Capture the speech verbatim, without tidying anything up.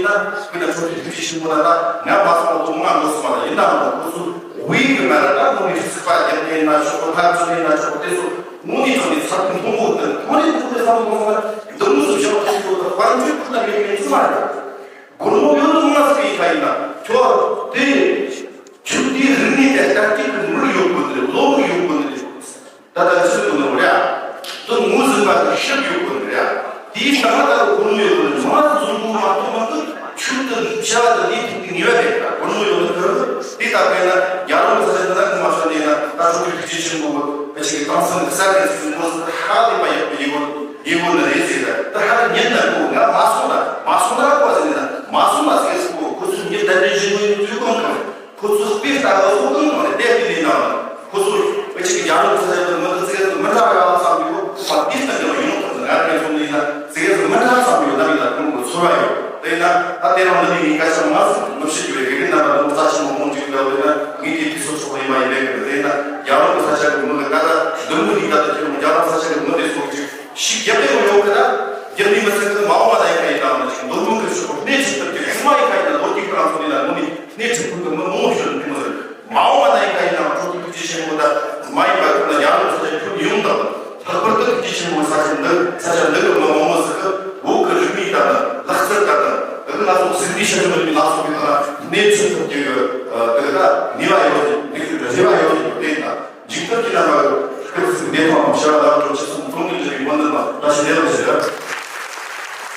ན་ཁོས་ན་ཁྲོ་ཆུ་ཐིགས་ཆེན་པོ་ན་ད་ང་མ་སོང་བ་དུ་མ་འགྲོ་སོང་བ་ད་ཡིན་ན་མ་ཁོ་ཚོ་བོད་ཡིག་གི་མ་ར་ད་ཁོང་གི་སྲིད་པ་རྒྱབ་ནས་ན་ཆོག་གོ་ཐག་ཆོད་ནས་ན་ཆོག་གོ་དེ་ཚོ་དངོས་གནས་ཐོག་ནས་ཚབ་ཏུ་མཐོང་གོ་དེ་ཁོ་ནས་ཐུག་པའི་བསམ་བློ་གཏོང་ས་འདི་མོ་ཚོ་བཞག་ཐུབ་ཡོད་ད་དཔལ་འབྱོར་ཁུལ་ལ་མེད་མེད་ཚོ་མ་རེད། སྒོར་མོ་ཡོད་དུ་མ་ཟེར་བའི་ཁ་ཡིན་ན་ཁྱོད་དེ་ཁྱོད་དེའི་རིག་གནས་དེ་ལྟ་སྐྱེས་ཀྱི་མིག་ཡོད་དགོས་ནི་རེད། བློ་མིག་ཡོད་དགོས་ནི་རེད། ད་ལྟ་ཅི་ཟེར་དགོས་ནི་རེད། དེ་ངོས་ཟིན་པ་དེ་ཤེས་ཡོད་དགོས་ནི་རེད། དེའི་སྟེང་ལ་ད་སྒོར་མོ་ཡོད་དགོས་ནི་མང་ཙམ་འཛོམས་དགོས་མ་གཏོགས་མ་གཏོགས་ཆོས་དེ་བྱ་བ་དེ་དེའི་ཐོག་གི་ངེས་པ་རེད། སྒོར་མོ་ཡོད་ནི་ཁོ་རང་དེ་ལྟ་བས་ན་རྒྱལ་རོང་གི་ས་ཆ་འདི་ན་ངོ་མ་ཤོར་ནས་ན་ད་ཁྲོ་ཆུ་ཐིགས་ཆེན་པོ་གི་ཨ་ཅིག་གི་དེང་སང་གི་གསར་བའི་ཚུལ་ངོས་ཟིན་ཧ་ལས་པ་ཡག་པོ་ཡིན་དགོས། ཡིན་དགོས་ནི་རེད་ཟེར་ད་ད་ཧ་ལས་ཉན་ན་གོ་ང་མ་སོང་ན་མ་སོང་ན་གོ་ཟེར་ན་མ་སོང་ན་ཟེར་གོ་ཁོ་ཚོས་ཉིན་ད་ནས་བཞིན་དུ་ཡིན་དུས་གང་གང་ཁོ་ཚོས་དཔེ་ལྟ་བ་སོགས་གང་གང་ནས་བལྟས་ཏེ་ནས་ན་ཁོ་ཚོས་ཨ་ཅིག་གི་རྒྱ་རོགས་ཚ་ཡ་དང་མི་དང་ཙི་གེ་ཙི་མི་འདྲ་བ་ཡོད་བསམ་གྱི་ཡོད་ཁོ་པ་དེ་ལྟ་གི་ཡོང་ཐུབ་ན་ང་རང་ཚོ་ནས་ན་ཙི་གེ་ཙི་མི་འདྲ་བསམ་གྱི་ཡོད་ན་མི་ལ་ཁོང་གི་ཚོར་བ་ཡོད་དེ་ན་ད་དེ་རང་འདི་ནས་ངས་སྐད་ཆ་མང་ཟིག་མི་བཤད་རྒྱུ་རེད། དགེ་རྒན་རྣམ་པ་ལ་རྩ་ཆེན་མོ་མང་ཅིག་འདྲ་བས་ན་ངས་དེ་དུས་སོ་སོ་ཡིན་མ་ཡིན་མེད་གི་དེ་ན་རྒྱ་རོགས་ཚ་ཡ་གི་མི་གི་ད་ལྟ་འདི་མོ་ཡིན་ད་ལྟ་ཁྱེད་རང་རྒྱ་རོགས་ཚ་ཡ་གི་མི་དེ་ཚོ་གི་ཅིག་ཤིག་རྒྱབ་ལེ་ཡོད་གི་ད་རྒྱབ་ལེ་མི་ཚེ།